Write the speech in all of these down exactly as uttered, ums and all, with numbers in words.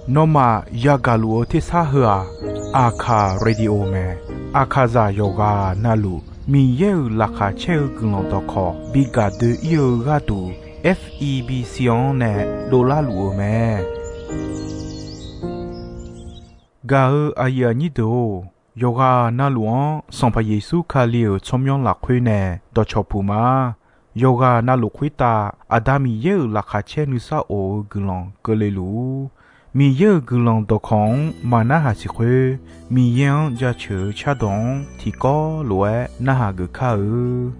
Nawmaf yagaq luf-eu tersar heu-aq, Aqkaq Radio mae. Aqkaqzaq yawqghaq navluf Miqyaer-euq laqkhaq caer-eu guiqlanq dawqkawq bi gaq doe-ir-eu gharduq, F E B C-anr nae dovlar luf-eu mae. Gaq-eu aqyuif aqnyir deuq-or, yawqghaq navluf-anr Sanqpaq Yeqsur Kali-euq tsawrmyanr lafkhoer nae dawqcawq puq ma. Yawqghaq navluf khoertav Aqda Miqyaer-euq laqkhaq caer nuisar of-eu guiqlanq keuvle luf-ur. Miqyaer-euq guiqlanq dawqkawq-anr maqnarhaq siq khoer, Miqyaer-anr jaceuq-eu cardawq-anr tiqkawv lof-aer narhaq geuf kar-eu.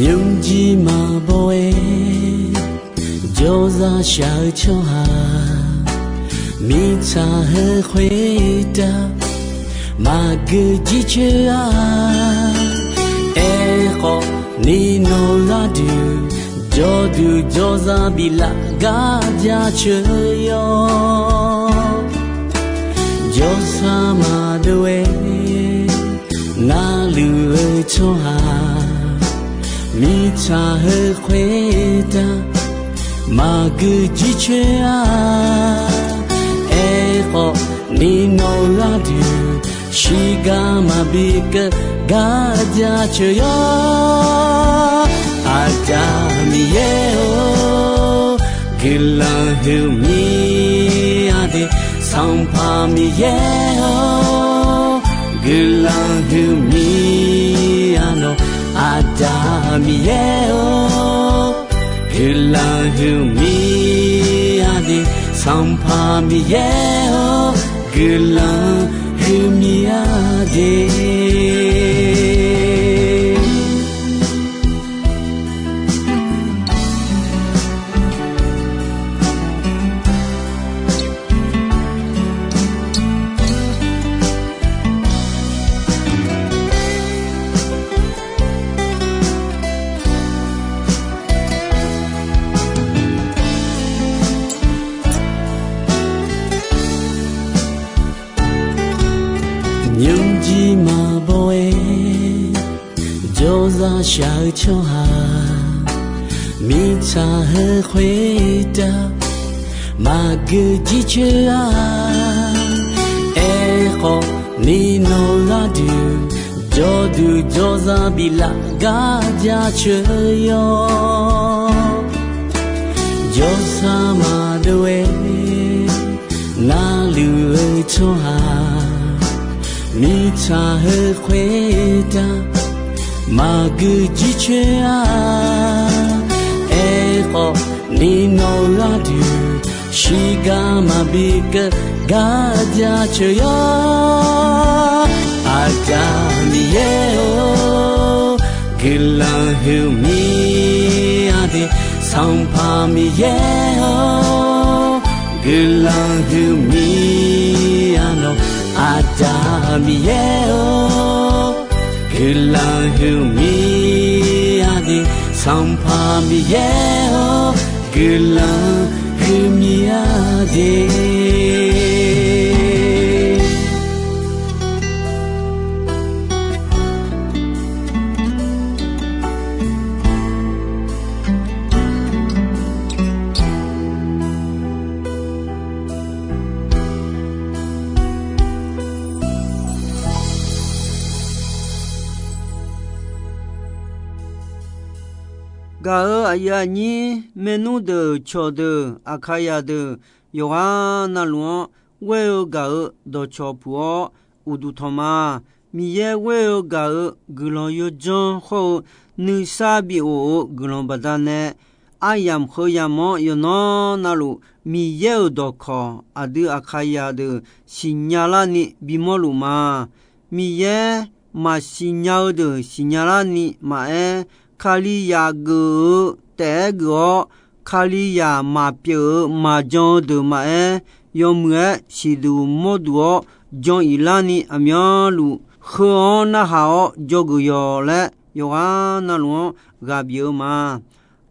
Nymrjir maqbaw-aer jawrzaq shaq-eu tsawrhaq, mirtsaq heu khoertav maqgeu jircoer-a. Aerkhawf, ni nawq-eu gharduq jawrduq jawrzaq biflaf gar jaceuq-awr, jawrsar maqdov-aer navluf-eu tsawrhaq, mirtsaq heu khoertav maqgeu jircoer-a. Aerkhawf, ni nawq-eu gharduq shiqgar maqbi keuv gar jaceuq-awr, Aqda Miqyaer-or, guiqlanq huiqmir-a de. Sanqpaq Miqyaer-or, guiqlanq huiqmir-a nawq, Aqda Miqyaer-or, guiqlanq huiqmir-a de. Sanqpaq Miqyaer-or, guiqlanq huiqmir-a de. Nymrjir maqbaw-aer jawrzaq shaq-eu tsawrhaq, mirtsaq heu khoertav maqgeu jircoer-a. Aerkhawf, ni nawq-eu gharduq jawrduq jawrzaq biflaf gar jaceuq-awr, jawrsar maqdov-aer navluf-eu tsawrhaq, mirtsaq heu khoertav maqgeu jircoer-a. Aerkhawf, ni nawq-eu gharduq shiqgar maqbi keuv gar jaceuq-awr, Aqda Miqyaer-or, guiqlanq huiqmir-a de. Sanqpaq Miqyaer-or, guiqlanq huiqmir-a nawq, Aqda Miqyaer-or, guiqlanq huiqmir-a de. Sanqpaq Miqyaer-or, guiqlanq huiqmir-a de. Gaq-eu aqyuif aqnyir, maernmr deuq, cawqdeuq, aqkaqyaq deuq, yawqghaq navluf-anr ghoer-eu gaq-eu dawqcawq puq-awr uqduq tanq ma. Miqyaer ghoer-eu gaq-eu guiqlanq yawdzanr hawr-eu nuisar bif of-euq guiqlanq baqdanae, aryamq heu yamq-anr yawqnan navluf Miqyaer-euq dawqkawq aqdui aqkaqyaq deuq siqnya larni bimawr luf ma. Miqyaer maqsiq nya-eu deuq siqnya larni maqaer, Kalizaq geuf-eu taef-aer geuf-awr, Kalizaq maqpyeuf-eu maqjan-eu deuq maqaer, yawmuiq-aer siqduq mawrduq-awr jan-iq larni aqmyanluf heu-anr narhaq-awr dzawgeuf yawq laer yawqghaq navluf-anr ghaq bif-eu ma.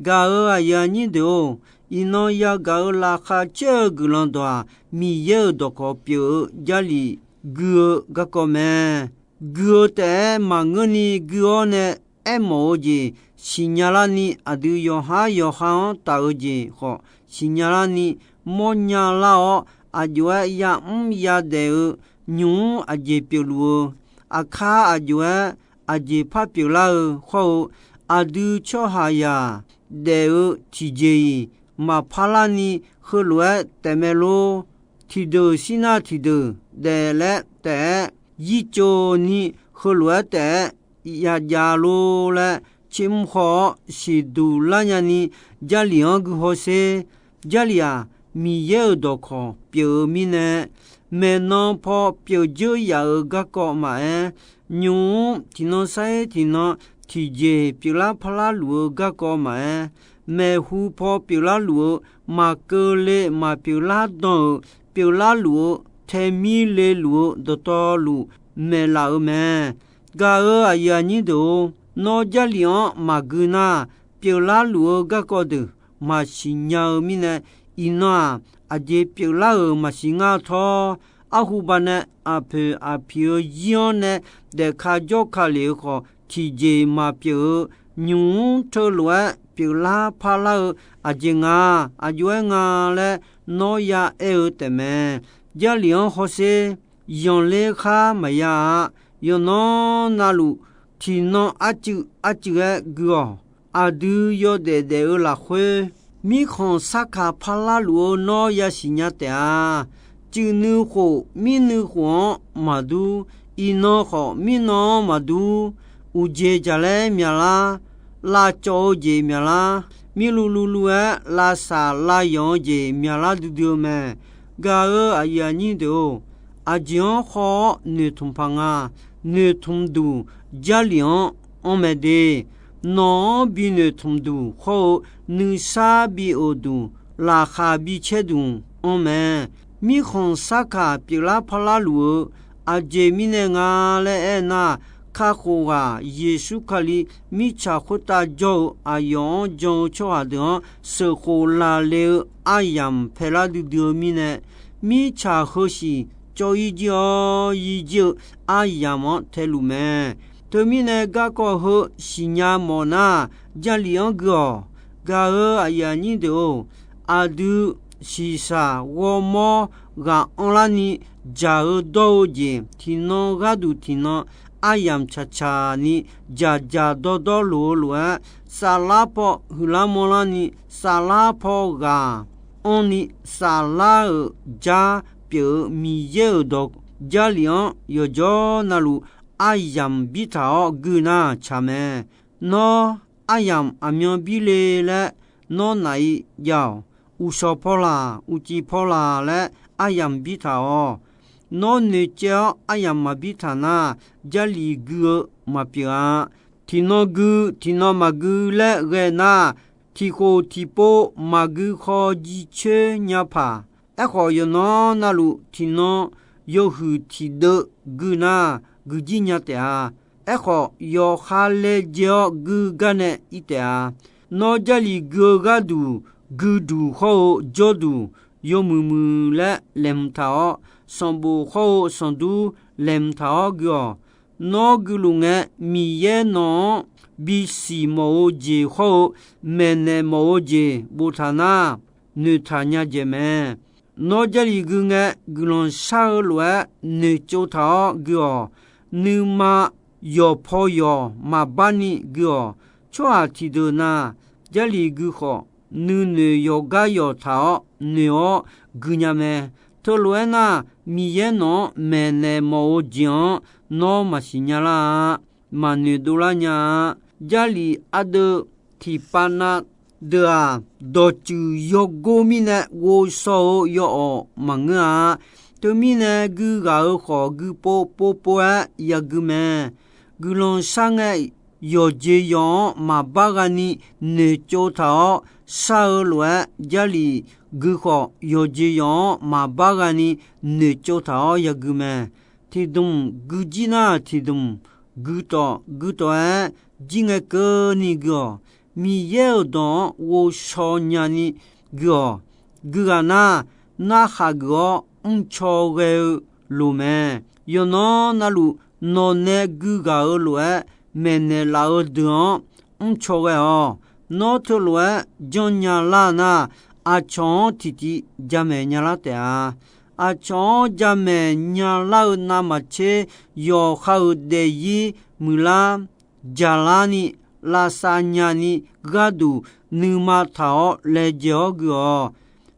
Gaq-euq aqyuif aqnyir deuq-or, iqnan yagaq-euq laqkhaq caer-eu guiqlanq dawq-aq, Miqyaer-euq dawqkawq pyeuf-eu Jarlif gui-eu garkawv mae. Gui-eu taef-aer maqngeurni gui-awr nae aermawf-eu jeq siqnya larni, aqdui yawqhar yawqha-anr taf-eu jeq khawf siqnya larni, mawrnya lar-awr, aqjox-aer yamr yadaef-eu, nymq-mr aqjeq pyeufluf-eu, aqkar aqjox-aer aqjeq par pyeuflar-eu khawr-eu, aqdui tsawrhaqzaq daef-eu tiqjeq-iq maqpar larni, heulof-aer taefmae lor. Tiqdeuq shir nar tiqdeuq daef laer taef-aer yirtsov ni, heulof-aer taef-aer yajav lor laer, tsermr haw-awr siqduq lar nyani, Jarlif-anr gui hawsher. Jarlif-aq, Miqyaer-euq dawqkawq pyeuf-eu mirnae, maeqnan paw pyeuf dzeur yaf-euq garkawv maqaer, nymq-mr tiqnan sar-ir tiqnan tiqjeq pyeuflar parlar luf-eu garkawv maqaer, maeqhu paw pyeuflar luf-eu, maqkeuvle maqpyeuflar dan-euq pyeuflar luf-eu, taemir le luf-eu dawqtawvluf maeqlaf-eu mae. Gaq-euq aqyuif aqnyir deuq-or, nawr Jarlif-anr maqgui nar, pyeuflar luf-eu garkawv deuq maqsiq nya-eu mirnae, iqnan-aq, aqjeq pyeuflar-euq maqsiq ngar tawr. Arhu baqnae aqpoeq aqpiq-eu zir-anr nae daefka jawrka lef-eu khawf, tiqjeq maqpyeuf-eu, nymq-mr teulof-aer pyeuflar parlar-eu aqjeq nga, aqjox-aer nga laer nawr ya aer-eu taefmae. Jarlif-anr hawsher. Yanqler khar maqya-a. Yawqnan navluf tiqnan arcuiv arcuiv-aer gui-awq. Aqdui yawdaef daef-eu lafkhoer, mirkhanq sarkaq parlar luf-eu nawr yasiq nya taef-a. Cuiv nuikhof mir nuikhof-anr maqdur, iqnan khawf mirnan-anr maqdur, uqjeq jaqlaer myaqlar, lavcawv-eu jeq myaqlar, mirlu lulu-aer lavsaq lavyawq-eu jeq myaqlar duidui-eu mae. Gaq-euq aqyuif aqnyir deuq-or, aqjeq-anr haw-awr noeqtmq paq nga. Noeqtmq duq Jarlif-anr anr mae de. Nawq-anr binoeq tmq duq hawr-eu, nuisar bi of duq, laqkhaq bi caer duq anr mae. Mirkhanq sarkaq pyeuflar parlar luf-eu aqjeq mirnae nga laer aernar, kakhof ghaq Yeqsur Kali mirtsaq khoertav jawr-eu aqyawf-anr jan-eu tsawrhaq deuq-anr sheuqkhof laqle-eu aryamq paelar duidui-eu mirnae, mirtsaq heusiq cawv-ir jir-awr yir jir-eu aryamq-anr taeluf mae. Teumirnae garkawv heu siqnya mawf nar, Jarlif-anr gui-awq. Gaq-euq aqyuif aqnyir deuq-or, aqdui shiqshaq ghawrmawr ghaq anrlarni, jaq-eu dawr-eu jeq tiqnan gharduq tiqnan aryamq tsaqtsaq ni dzaqdzaq dawrdawr loq-eu lof-aer, saflar paw huiqlar manrlarni, saflar paw ghaq anrni, saflar-euq jar pyeuf-eu Miqyaer-euq dawq Jarlif-anr yawqjawr navluf aryamq bir taq-awr gui nar tsaq mae. Nawr aryamq aqmyan bir le laer nawr naf-ir jav-awq. Uqshawq paw laq, uqcif paw laq laer aryamq bir taq-awq. Nawr noeqcaev-awr aryamq maqbir taq nar, Jarlif gui-eu maqpyeuf-a. Tiqnan gui tiqnan maqgui laer ghae nar, tiqkhof tiqpov maqgui khaw jicoer nya paq. Aerkhawf, yawqnan navluf tiqnan yawhuiq tiqdeuv gui nar, guijir nya taef-a. Aerkhawf, yawqha laejae-awr gui gar nae ir taef-a. Nawr Jarlif gui-eu gharduq guiduq hawr-eu jawrduq yawmuiq muiq laer laeqhmq taq-awr, sanqbof hawr-eu sanqdur laeqhmq taq-awr gui-awq. Nawr guiluf ngae, Miqyaer nawq-anr bisiq mawf-eu jeq hawr-eu maeqnaeq mawf-eu jeq boftaq nar, noeqtaq nya dzaeq mae. Nawr Jarlif gui ngae, guiqlanq shar-eu lof-aer noeqtsov taq-awr gui-awq. Nuima yawqpaw yawq maqbarni gui-awq. Tsawrhaq tiqdeuq na, Jarlif gui khawf, nuinoeq yawqgar yawqtaq-awr noeq-awr gui nya mae. Teulof-aer nar, Miqyaer nawq-anr maeqnaeq mawf-eu jeq-anr nawr maqsiq nya lar-a. Maqnoeq dovlar nya-a. Jarlif ardeuv tiqpav na deuq-aq, dawqtsuif yawgor mirnae ghovshaw-eu yaw-awq maqngeur-a. Teumirnae, gui ghaq-euq khawf, gui pov pov pov-aer yagui mae. Guiqlanq shar ngae, yawqjeq yawq-anr maqbar ghani noeqtsov taq-awr shar-eu lof-aer, Jarlif gui khawf, yawqjeq yawq-anr maqbar ghani noeqtsov taq-awr yagui mae. Tiqdmq guijir nar tiqdmq guitawf guitawf-aer jir ngae keuvni gui-awq. Miqyaer-euq dawq-anr ghovshaw nyani gui-awq. Gui ghaq nar, narhaq geuf-awr mrcaw ghae-eu loq mae. Yawqnan navluf nawq nae gui ghaq-eu lof-aer maeqnaeq laf-eu deuq-anr mrcaw ghae-awq. Nawr teulof-aer janrnya lar nar, aqcawq-anr tiqtiv jamaeq nya lar taef-a. Aqcawq-anr jamaeq nya lar-eu navmaqtser, yawqha-euq daefzir muiqlar, jaqlar ni, lavsav nya ni, gharduq nuima taq-awr laejae-awr gui-awq.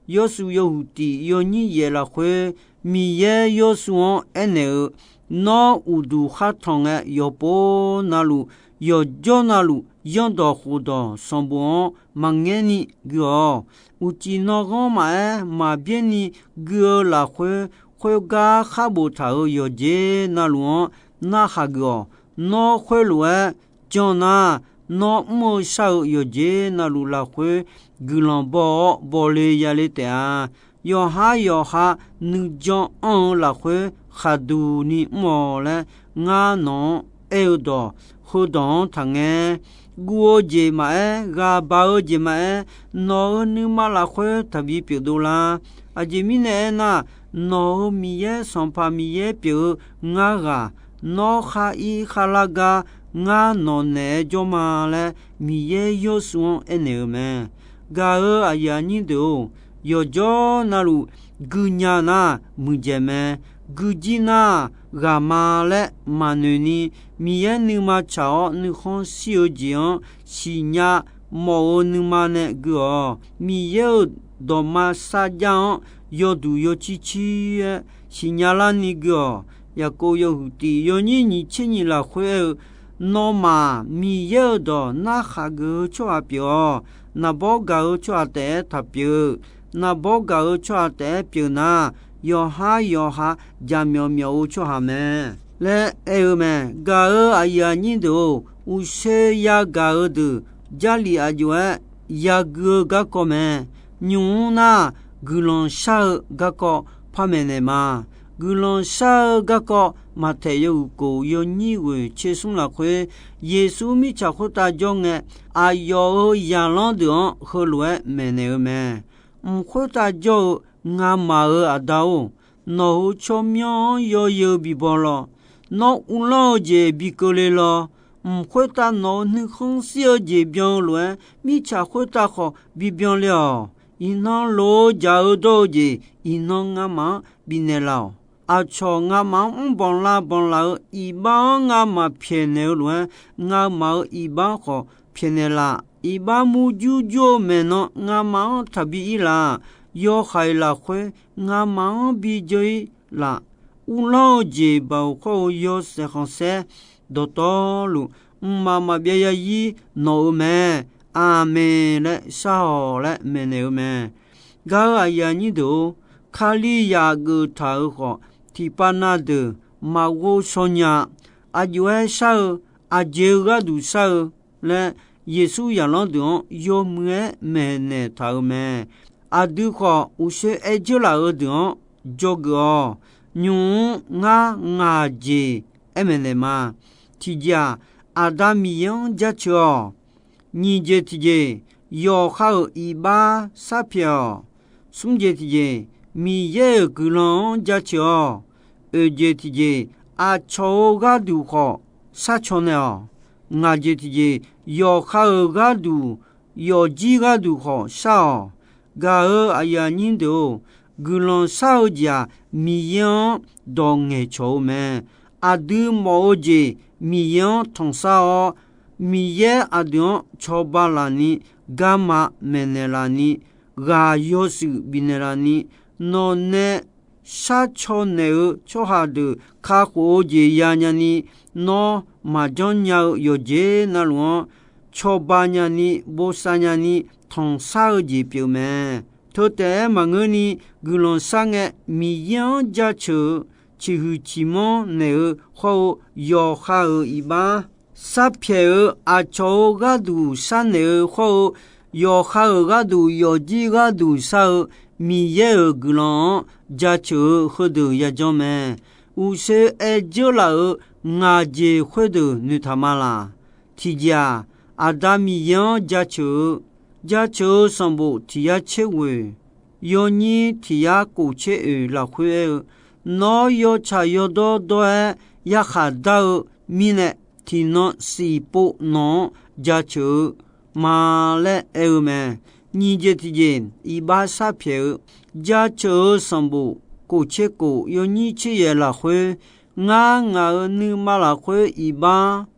Yawshuif yawhuiq tiq yawnyir yaef lafkhoer, Miqyaer Yawrshuif-anr aernaeq-eu, Nawr uqduq khar tanq ngae, yawqpov navluf, yawqjawr navluf, zanrdawq khofdawq sanqbof-anr maqngaer ni gui-awq. Uqcif nanghanr maqaer, maqbyaer ni gui-eu lafkhoer, khoergar khar boftaq-euq yawqjeq navluf-anr narhaq geuf-awq. Nawr khoerlof-aer jan nar, nawr mr-eu shar-eu yawqjeq navluf lafkhoer guiqlanq baw-awr bawle yale taef-a. Yawqhar yawqha nuijan anr-eu lafkhoer khaqduq ni mr-awq laer, ngar nawq-anr aer-eu dawq, heudawq-anr taqngae. Guv-eu jeq maqaer, ghaq baq-eu jeq maqaer, nawq-euq nuima lafkhoer taqbi pyeuf dovlar. Aqjeq mirnae aernar, nawq-euq Miqyaer Sanqpaq Miqyaer pyeuf-eu ngar ghaq, nawr khar ir khar lar gar ngar nawq naeq-aer jawr ma laer, Miqyaer Yawrshuif-anr aernaeq-eu mae. Gaq-euq aqyuif aqnyir deuq-or, yawqjawr navluf guinya nar muiqdzaeq mae. Guijir nar ghaq ma laer maqnoeq ni, Miqyaer nuima tsaq-awr nuikhanr shir-eu jeq-anr siqnya mawf-eu nuima nae gui-awq. Miqyaer-euq dawqma sarjax-anr yawduq yawcir cir-aer siqnya larni gui-awq. Yaqkov yawhuiq tiq yawnyir nyiq tser nyiq lafkhoer aer-eu, Nawmaf Miqyaer-euq dawq narhaq geuf-eu tsawrhaq pyeuf-awq. Naqbawr gaq-eu tsawrhaq taef-aer taqpyeuf. Naqbawr gaq-eu tsawrhaq taef-aer pyeuf nar, yawqhar yawqha jaqmyawf myawf-eu tsawrhaq mae laer aer-eu mae. Gaq-euq aqyuif aqnyir deuq-or, uqshoe yagaq-eu deuq Jarlif aqjox-aer yagui-eu garkawv mae. Nymq-mr nar, guiqlanq shar-eu garkawv par maeqnaeq ma. Guiqlanq shar-eu garkawv Maqtaeq yawhuiq kof yawnyir ghoeq tser smr lafkhoer, Yeqsur mirtsaq khoertav jawr ngae, aqyawf-euq zaqlanr deuq-anr heulof-aer maeqnaeq-eu mae. Mq khoertav jawr-eu ngamaf-euq Aqda-or, nawq-euq tsawrmyanr-anr yawzeu bibaw lawr. Nawr uvlanr-eu jeq bi keuvle lawr. Mq khoertav nawq-euq nuikhanr shir-eu jeq byan-eu lof-aer, mirtsaq khoertav khawf bibyan le-awq. Iqnan loq-eu jaq-eu dawr-eu jeq, iqnan ngamaf-anr bifnaeq laf-awq. Aqcawq ngamaf-anr mrbanq lavbanq laf-eu iqbax-anr ngamaf pyaeqnaeq-eu lof-aer, ngamaf-euq iqbax khawf pyaeqnaeq laf. Iqbax murjur jur-eu maeqnan ngamaf-anr taqbi ir laf. Yawhaiq lafkhoer ngamaf-anr bi jawr ir laf. Uvlanr-eu jeq baoq khawr-eu yawshaef khanqsaer dawqtawvluf, mqmaq maqbyav yazir nawq-eu mae. Aqmeq laer shar-awq laer maeqnaeq-eu mae. Gaq-euq aqyuif aqnyir deuq-or, Kalizaq geuftaq-euq khawf, tiqpav na deuq maqghov shaw nya. Aqjox-aer shar-eu, aqjeq-eu gharduq shar-eu laer, Yeqsur zaqlanr deuq-anr yawmuiq-aer maeqnaeq taq-euq mae. Aqdui khawf, uqshoe aer dzeur laf-eu deuq-anr dzawgeuf-awq. Nymq-mr ngar ngaq jeq aer maeqnaeq ma. Tiqjeq-aq, Aqda Miqyaer-anr jaceuq-awq. Nyiq jeq tiqjeq, yawqha-euq iqbax sharpyaeq-awq. Smr jeq tiqjeq, Miqyaer-euq guiqlanq-anr jaceuq-awq. Oeq jeq tiqjeq, aqcawq-euq gharduq khawf sharcaw naeq-awq. Ngaq jeq tiqjeq, yawqha-euq gharduq, yawfjir gharduq khawf shar-awq. Gaq-euq aqyuif aqnyir deuq-or, guiqlanq shar-eu jeq-aq, Miqyaer-anr dawq ngaeqcawq-eu mae. Aqdui mawf-eu jeq Miqyaer-anr tanqshar-awr, Miqyaer aqdui-anr cawba lafni, garma maeqnaeq lafni, ghaq yawshuif bifnaeq lafni, nawq nae sharcaw naeq-eu tsawrhaq deuq kakhof-eu jeq yanya ni, nawr maqjanr nya-eu yawqjeq navluf-anr cawba nyani, bosav nyani, tanqshar-eu jeq pyeuf mae. Teu taef-aer maqngeur ni, guiqlanq shar ngae Miqyaer-anr jaceuq-eu ciqhuiq ciqmanr naeq-eu khawr-eu yawqha-euq iqbax sharpyaeq-eu, aqcawq-euq gharduq sharnaeq-eu khawr-eu yawqha-euq gharduq, yawfjir gharduq shar-eu Miqyaer-euq guiqlanq-anr jaceuq-eu heudeuq yajanr mae. Uqshoe aer dzeur laf-euq ngaq jeq khoerdeuq noeqtaq ma laq. Tiqjeq-aq, Aqda Miqyaer-anr jaceuq-eu, jaceuq-eu sanqbof tiq yar tser ghoeq, yawnyir tiq yar kof tser oeq lafkhoer aer-eu, nawr yawtsaq yawdawr dawr-aer yarkhaq dar-eu mirnae, tiqnan siq pov nawq-anr jaceuq-eu ma laer aer-eu mae. Nyiq jeq tiqjeq iqbax sharpyaeq-eu, jaceuq-eu sanqbof kof tser kof yawnyir tser yaeq lafkhoer, ngar ngaq-euq nuima lafkhoer iqbax-anr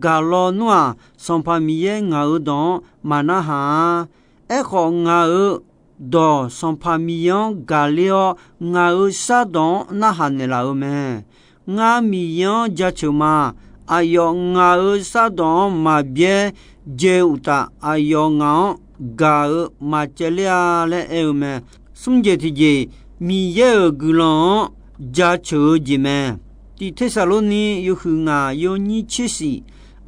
gaq lawnmr-aq, Sanqpaq Miqyaer ngaq-euq dawq-anr maqnarhaq-a. Aerkhawf, ngaq-euq dawq Sanqpaq Miqyaer-anr gaqler-awr, ngaq-euq shardawq-anr narhaq naeqlaf-eu mae. Ngar Miqyaer-anr jaceuq ma. Aqyawf ngaq-euq shardawq-anr maqbyaer jae-eu uqtaf, aqyawf ngaq-anr gaq-eu maqcaevler-a laer aer-eu mae. Smr jeq tiqjeq, Miqyaer-euq guiqlanq-anr jaceuq-eu jeq mae. Tiq Tersaqlorni yawhuiq ngaq yawnyir tser shif,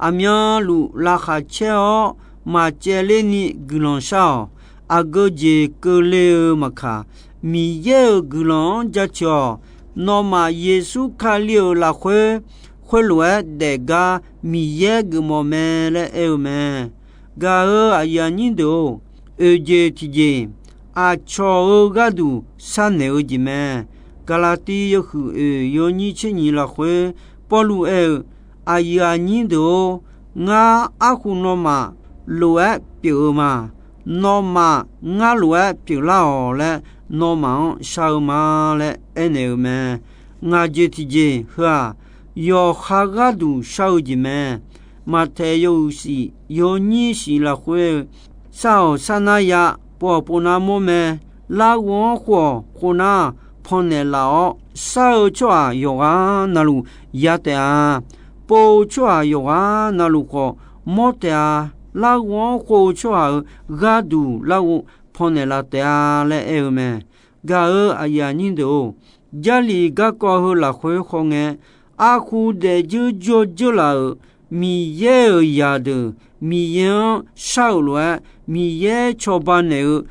aqmyanluf laqkhaq caer-awr maqcaevler ni guiqlanq shar-awq. Aqgeu jeq keuvle-eu maqkaq, Miqyaer-euq guiqlanq-anr jaceuq-awq. Nawmaf Yeqsur Kali-euq lafkhoer khoerlof-aer daefgar Miqyaer geufmawf mae laer aer-eu mae. Gaq-euq aqyuif aqnyir deuq-or, oeqjeq tiqjeq, aqcawq-euq gharduq sharnaeq-eu jeq mae. Gaqlaqtiv yawhuiq oeq yawnyir tser nyiq lafkhoer Pawrluv aer-eu, aqyuif aqnyir deuq-or, ngar arhu nawmaf lof-aer pyeuf-eu ma. Nawmaf ngar lof-aer pyeuflar-awq laer nawmaf-anr shar-eu ma laer aernaeq-eu mae. Ngaq jeq tiqjeq heu-aq, yawqha gharduq shar-eu jeq mae. Maqtaeq yawhuiq shif yawnyir shif lafkhoer, sar-awq sar nar ya, pov-awq pov nar mawr mae. Larghov-anr khov-awq khov nar, pannaeq laf-awr shar-eu tsawrhaq yawqghaq navluf ya taef-a. Pov-eu tsawrhaq yawqghaq navluf khawf mawr taef-a. Larghov-anr khov-eu tsawrhaq-euq gharduq larghov pannaeq laf taef-a laer aer-eu mae. Gaq-euq aqyuif aqnyir deuq-or, Jarlif garkawv heu lafkhoer khawf ngae, arhu daefdzeur jawr dzeur laf-euq Miqyaer-euq zaqdeuq, Miqyaer-anr shar-euq lof-aer Miqyaer cawba naeq-eu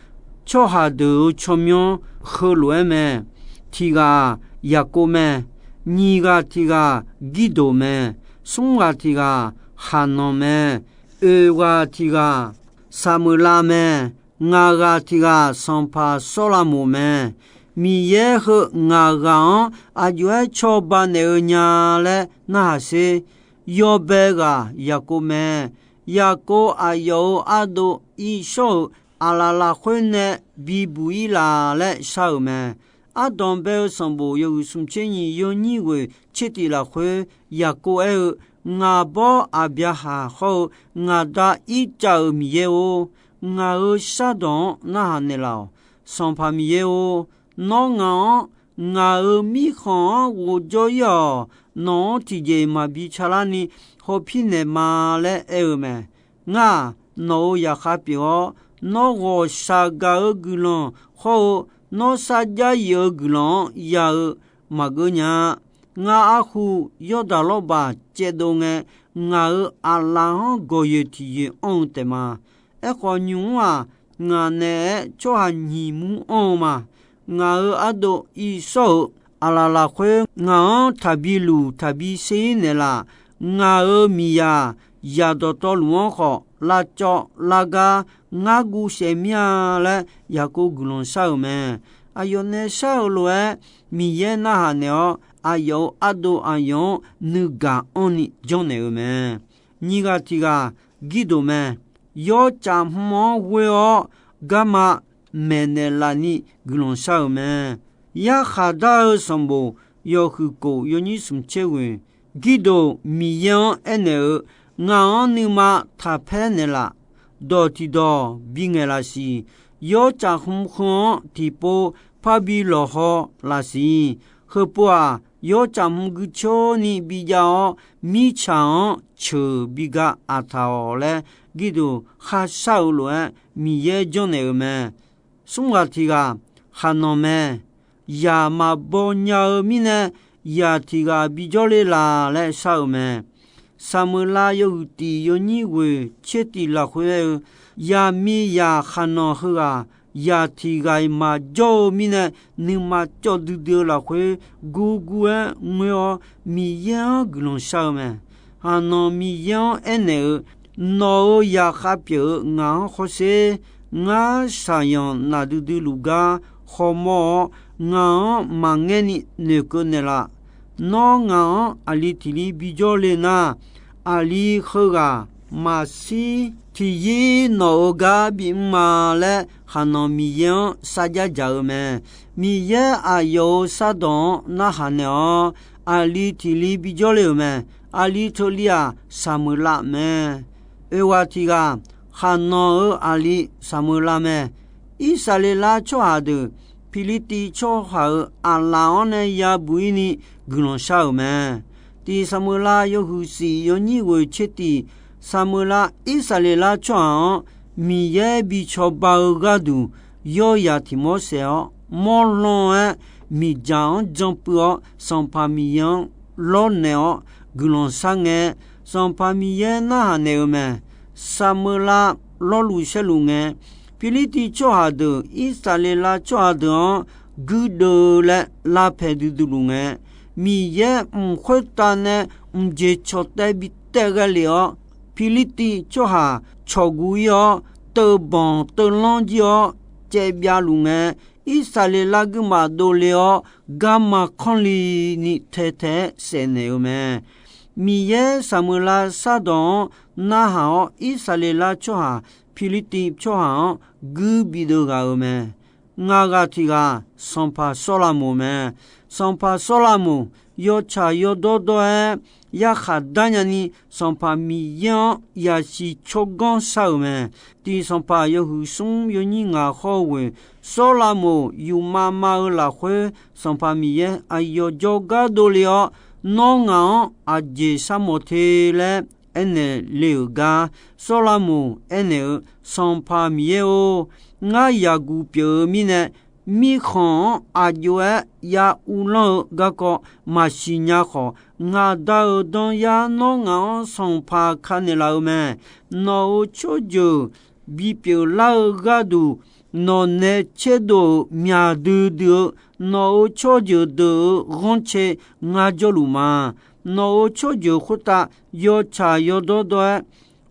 tsawrhaq deuq-euq tsawrmyanr heulof-aer mae. Tiq ghaq-aq Yaqkov mae. Nyiq ghaq tiq ghaq Girdoq mae. Smr ghaq tiq ghaq Haqnanq mae. Oeq ghaq tiq ghaq Saqmeuqlav mae. Ngaq ghaq tiq ghaq sanqpaq Sawrlavmoq mae. Miqyaer heu ngaq ghaq-anr aqjox-aer cawba naeq-eu nya laer narhaq sher. Yawbae ghaq Yaqkov mae. Yaqkov aqyawf-euq ardov Irsawr-euq aqlaf lafkhoer nae bibuq-ir laf laer shar-euq mae. Ardanq bae-eu sanqbof yawhuiq smq tser nyiq yawnyir ghoeq tser tiq lafkhoer Yaqkov aer-eu, Ngaq bawr Aqbyaqhaq hawr-eu ngaq da Irtsav-euq Miqyaer-or, ngaq-euq shardawq-anr narhaq naeqlaf-awq. Sanqpaq Miqyaer-or, nawr ngaq-anr ngaq-euq mirkhanq-anr ghofjawr-ir-awq. Nawq-anr tiqjeq maqbi calar ni hawpir naeq ma laer aer-eu mae. Ngar-aq, nawq-euq zaqkhav pyeuf-awr, nawr ghawqshaq gaq-eu guiqlanq hawr-eu, nawr sarjax yif-eu guiqlanq-anr ya-eu maqgeur nya-a. Ngar arhu Yawrdaq lawrbaq caevdov ngae, ngaq-euq aqlaf-anr gawqyoeq tiqyoeq anr-eu taef ma. Aerkhawf, nymq-mr-aq, ngaq naeq-aer tsawrhaq nyiq mur anr-eu ma. Ngaq-euq ardov Irsawr-euq aqlaf lafkhoer ngaq-anr taqbi luq taqbi sher-ir naeqlaf. Ngaq-euq miqyaq zaq dawqtawvluf-anr khawf lavcawv lavgar ngar guv saef mir-a laer Yaqkov guiqlanq shar-euq mae. Aqyawf nae shar-euq lof-aer Miqyaer narhaq naeq-awr, aqyawf-euq ardov aqyawf-anr nuigaq anrni janrnaeq-euq mae. Nyiq ghaq tiq ghaq Girdoq mae. Yawtsaf hmq-anr ghoe-awr garma maeqnaeq laf ni guiqlanq shar-euq mae. Yarkhaq dar-eu sanqbof yawhuiq kof yawnyir smq tser ghoeq, Girdoq Miqyaer-anr aernaeq-eu, Ngaq-anr nuima taqpaer naeqlaf. Dawq tiqdawq bingaeq laf siq. Yawtsaf hmq heu-anr tiqpov parbi lawqhaw laf siq. Heupov-aq, yawtsaf hmq guicoer ni bijav-awr, mirtsaq-anr ceuq biga aqtaq-awq laer, Girdoq kharshar-eu lof-aer Miqyaer janrnaeq-euq mae. Smr ghaq tiq ghaq Khaqnanq mae. Zaq maqbaw nya-eu mirnae, zaq tiq ghaq bijawr le laf laer shar-euq mae. Saqmeuqlav yawhuiq tiq yawnyir ghoeq tser tiq lafkhoer aer-eu, zaqmiqzaq Khaqnanq heughaq zaq tiq ghaq-iq maqjawr-eu mirnae, nuima cawv duidui-eu lafkhoer gurgur-aer ngoer-awr, Miqyaer-anr guiqlanq shar-eu mae. Khaqnanq Miqyaer-anr aernaeq-eu, Nawq-euq zaqkhav pyeuf-eu ngaq-anr hawsher. Ngar shaqyanq naq duidui luf gar hawmawr-awr, ngaq-anr maqngaer ni noeqkeuv naeqlaf. Nawr ngaq-anr aqli tiq li bijawr le nar, aqli heughaq maqshir. Tiqyir nawq-euq gar bimr ma laer, Khaqnanq Miqyaer-anr sarjax dzaq-eu mae. Miqyaer aqyawf-euq shardawq-anr narhaq naeq-awr, aqli tiq li bijawr le-euq mae. Aqli teu li-aq, Saqmeuqlav mae. Oeq ghaq tiq ghaq, Khaqnanq-euq aqli Saqmeuqlav mae. Irsaqleqlav tsawrhaq deuq Pirlirtiv tsawrhaq-euq aqlaf-anr nae yabuq-ir ni guiqlanq shar-euq mae. Tiq Saqmeuqlav yawhuiq shif yawnyir ghoeq tser tiq, Saqmeuqlav Irsaqleqlav tsawrhaq-anr Miqyaer bi cawba-eu gharduq, yawrzaq tiq mawr saef-awr mawrlan-aer, miqdzaq-anr jan puiv-awr Sanqpaq Miqyaer-anr lawrnaeq-awr guiqlanq shar ngae, Sanqpaq Miqyaer narhaq naeq-eu mae. Saqmeuqlav lawrluf saerluf ngae, Pirlirtiv tsawrhaq deuq Irsaqleqlav tsawrhaq deuq-anr guirdeuv laer lavpaeq duidui luf ngae, Miqyaer mq khoertav nae mqjeq cawqtaev bi taev ghae lef-awr, Pirlirtiv tsawrhaq cawqguv-ir-awr, teubanq teuvlanr jir-awr caevbyav luf ngae, Irsaqleqlav guirmaf dovle-awr, garma kanrli ni taetae-aer saefnaeq-eu mae. Miqyaer Saqmeuqlav shardawq-anr narhaq-awr, Irsaqleqlav tsawrhaq Pirlirtiv tsawrhaq-anr guir bideuv ghaq-euq mae. Ngaq ghaq tiq ghaq, Sanqpaq Sawrlaqmoq mae. Sanqpaq Sawrlaqmoq yawtsaq yawdawr dawr-aer yarkhaq dar nyani, Sanqpaq Miqyaer-anr yasiq tsawrganr shar-euq mae. Tiq Sanqpaq yawhuiq smr yawnyir ngaq hawr-eu ghoeq, Sawrlaqmoq yufmav mav-eu lafkhoer, Sanqpaq Miqyaer aqyawf jawrgar dovle-awr, nawr ngaq-anr aqjeq sharmawf te laer aernaeq le-euq gar, Sawrlaqmoq aernaeq-eu, Sanqpaq Miqyaer-or, ngar yaqguq pyeuf-eu mirnae, mirkhanq-anr aqjox-aer ya uvlanr-eu garkawv maqsiq nya khawf, ngaq Da-euq danzar nawr ngaq-anr sanqpaq ka naeqlaf-eu mae. Nawq-euq tsawrjeuq bipyeuf lar-eu gharduq, nawqnae tserdov-euq myaq duidui-eu nawq-euq tsawrjeuq deuq-euq ghanrcae ngar jawrluf ma. Nawq-euq tsawrjeuq khoertav yawtsaq yawdawr dawr-aer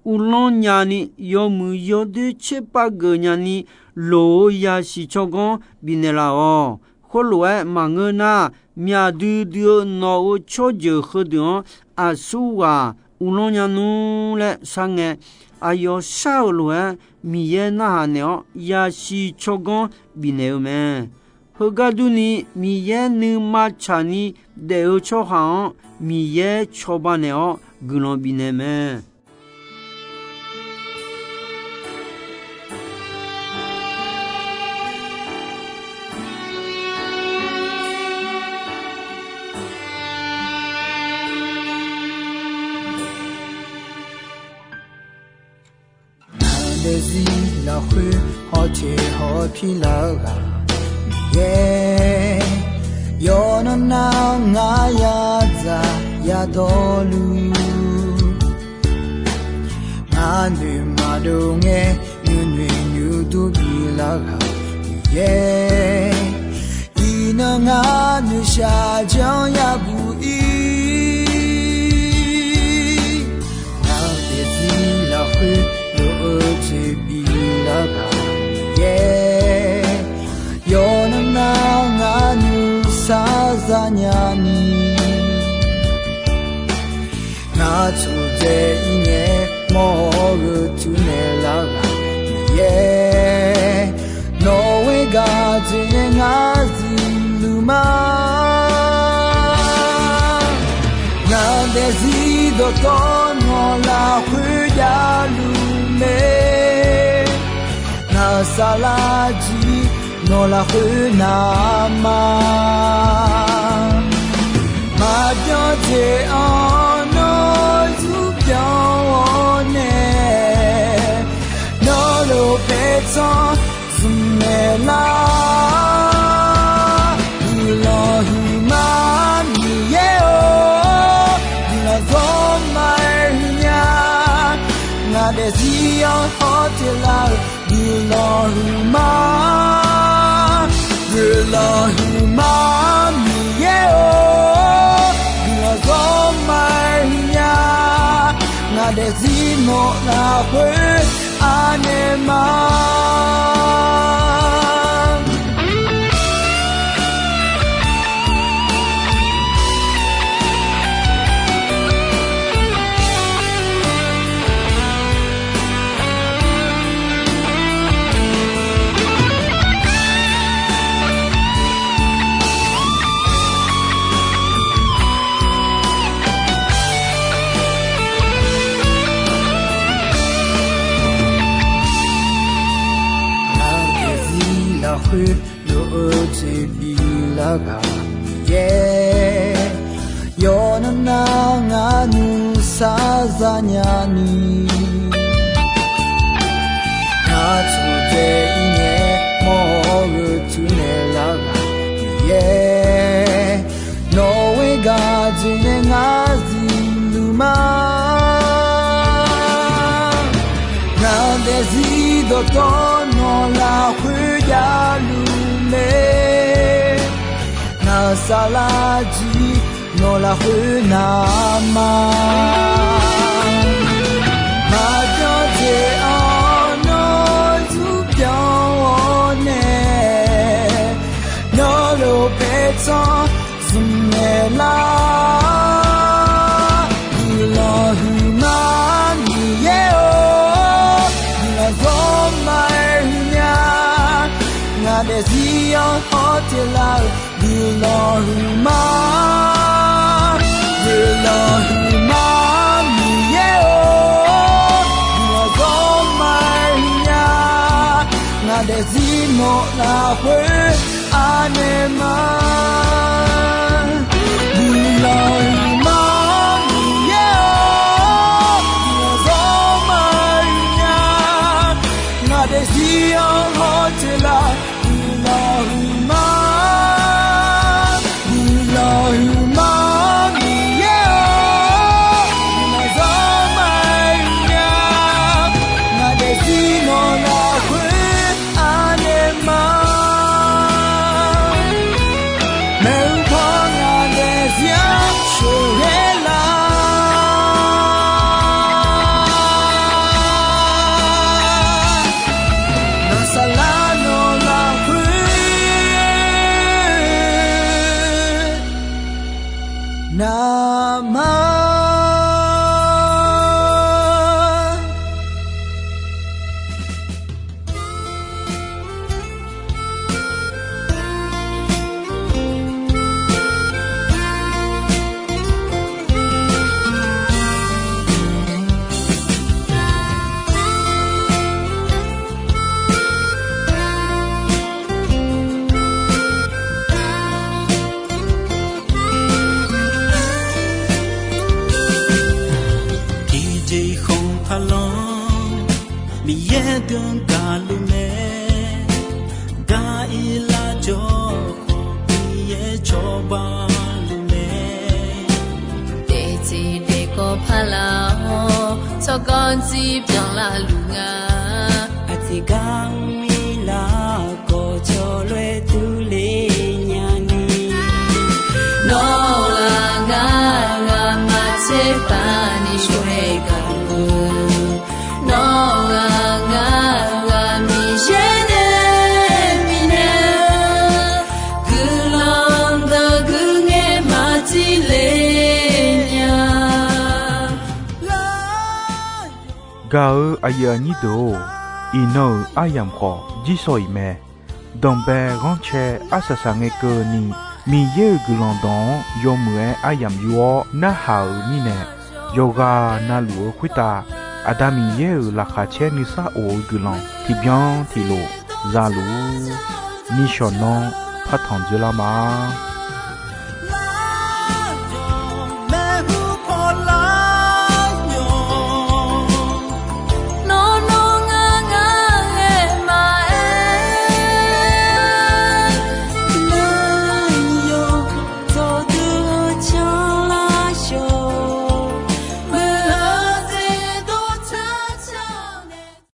uvlanr nyani, yawmuiq yawdoer tserpav geuf nyani, loq-eu yasiq tsawrganr bifnaeq laf-awq. Khoerlof-aer maqngeur nar, myaq duidui-eu nawq-euq tsawrjeuq heudeuq-anr aqsurghaq uvlanr nya nmr laer sharngae, aqyawf shar-euq lof-aer Miqyaer narhaq naeq-awr yasiq tsawrganr bifnaeq-eu mae. Heugar durni, Miqyaer nuima tsaqni daef-eu tsawrhaq-anr Miqyaer cawba naeq-awr guiqlanq bifnaeq mae. Ngaq daefzir lafkhoer hawteq hawpir lar-eu ghaq Miqyaer, yawqnan nar ngar yadzaq yadawrluf, ngar noeq maqdov ngae nuinoeq nuidur bilar ghaq Miqyaer, iqnan ngar noeqshaq janr yabuq-ir. Ngaq daefzir lafkhoer lof-eu jeq bilar ghaq Miqyaer, yawqnan nar ngar nuisar zanya ni, ngar tsudzae-ir ngae mawr-eu teunaeq lar ghaq Miqyaer, nawq-aer gaq dzaeq nae ngar zuiqluf ma. Ngaq daefzir dawqtawv nawq lafkhoer javluf mae. Ngaq saflar jir nawq lafkhoer navma, maqbyan jeq-anr nawr zurbyan-awr nae, nawr lof paertsanr zmq naeq lar. Guiqlanq huiqma Miqyaer-or, guiqlanq zawr ma-aer huiqnya. Ngaq daefzir-anr hawteq lar-eu guiqlanq huiqma, guiqlanq huiqma Miqyaer-or, guiqlanq zawr ma-aer huiqnya. Aqdaeq zir nawq lafkhoer anaeq ma. Aqdaeq zir lafkhoer lof-eu jeq biflar ghaq Miqyaer, yawqnan nar ngar nuisar zanya ni, ngar taqdaeq ir ngae mawr-eu tuinaeq lar ghaq Miqyaer, nawq-euq gaq jeq nae ngar zifluf ma. Ngaq daefzir dawqtawv nawq lafkhoer javluf mae. Ngaq saflar jir nawq lafkhoer navma. Maqbyan jeq-anr nawr zurbyan-awr nae, nawr lof paertsanr zmq naeqlar. Guiqlanq huiqma Miqyaer-or, guiqlanq zawr ma-aer huiqnya. Ngaq daefzir-anr hawteq lar-euq guiqlanq huiqma. Guiqlanq huiqma Miqyaer-or, guiqlanq zawr ma-aer huiqnya. Ngaq daefzir nawq lafkhoer anaeq ma. Guiqlanq huiqma Miqyaer-or, guiqlanq zawr ma-aer huiqnya. Ngaq daefzir-anr hawteq lar guiqlanq huiqma. Guiqlanq huiqma Miqyaer-or, guiqlanq zawr ma-aer huiqnya. Ngaq daefzir nawq lafkhoer anaeq ma. Maeqhu paw ngaq daefzir-anr sheuqghae lar. Ngaq saflar nawq lafkhoer navma. Tiqjeq khanq taqlanr Miqyaer deuq-anr gaqluf mae. Daq-ir lar jawr khawf Miqyaer cawba luf mae. Daefzir daefkawv parlar-awr tsawrganr dzir byanlar luf nga. Aqtiq gar mr-ir lar khawf cawloer durler nya ni. Nawr-aq ngar-eu ngamaf tserpav ni shawr-aer gaq-eu, nawr-aq ngar-eu ngamaf Miqyaer nae bifnaeq-eu guiqlanq dawq guiqngaer maqtile nya. Gaq-eu aqyuif aqnyir deuq-or, iqnan-euq aryamq khawf jirsawq iq mae. Danqbae ghanrcae arsaq saq ngae keuvni, Miqyaer-euq guiqlanq dawq-anr yawmuiq-aer aryamq yur-awr narhaq-euq mirnae, yawqghaq navluf-eu khoertav Aqda Miqyaer-euq laqkhaq caer nuisar of-eu guiqlanq tiqbyan tiqlof za luf-ur. Nishawq nanr partanq dzoerlar ma.